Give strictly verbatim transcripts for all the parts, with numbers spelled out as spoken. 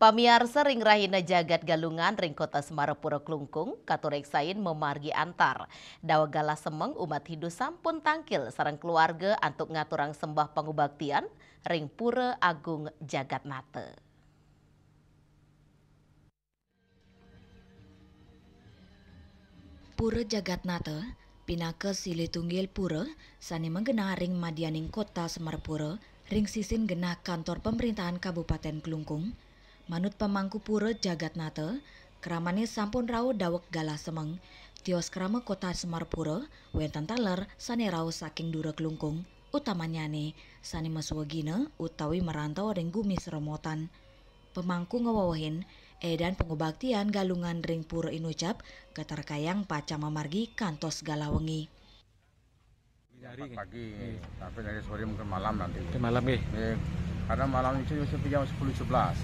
Pamiarsa, ring rahina jagat Galungan ring Kota Semarapura Klungkung, katureksain mamargi antar. Daweg galah semeng umat Hindu sampun tangkil sareng keluarga antuk ngaturang sembah pangubaktian ring Pura Agung Jagatnata. Pura Jagatnata pinaka silih tunggil pura sane magenah ring madyaning Kota Semarapura, ring sisin genah kantor pemerintahan Kabupaten Klungkung. Manut pamangku Pura Jagatnata, kramane sampun rauh daweg galah semeng. Tios krama Kota Semarapura wenten taler sane rauh saking dura Klungkung, utamanyane sane maswagina utawi marantau ring gumi seromotan. Pamangku ngwewehin, edan pangubaktian Galungan ring Pura Inucap katarkayang pacang mamargi kantos galah wengi. Pagi, sampai dari sore mungkin malam nanti. Itu malam nggih. Eh, karena malam itu sampai jam sepuluh sebelas.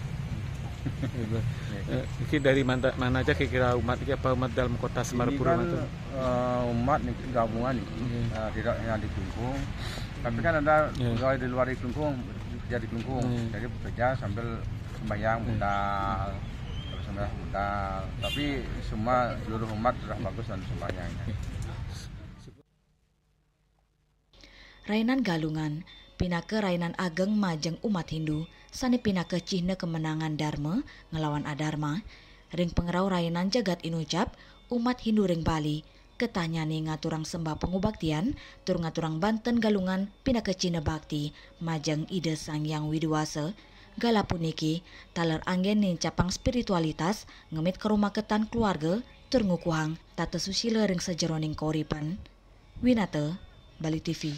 Eh, iki dari mana, mana aja kira-kira umat iki, apa umat dalam Kota Ini Semarapura kan mantun? Eh, umat nih gabungan nih, Iya. Eh, tidak hanya di Klungkung, tapi kan ada Iya. pegawai di luar di Klungkung, kerja di Klungkung, Iya. jadi bekerja sambil sembahyang Iya. budal, sambil sembahyang budal. Tapi semua seluruh umat sudah bagus dan sembahyangnya. Rainan Galungan pinaka rainan ageng majeng umat Hindu, sane pinaka cihna kemenangan Dharma nglawan Adharma. Ring pangrauh rainan jagat Inucap, umat Hindu ring Bali ketahnyane ngaturang sembah pangubaktian tur ngaturang banten Galungan pinaka cihna bakti majeng Ida Sang Hyang Widi Wasa. Galah puniki taler anggen nincapang spiritualitas, ngemit karumaketan keluarga tur ngukuhang tata susila ring sajeroning kauripan. Winata, Bali T V.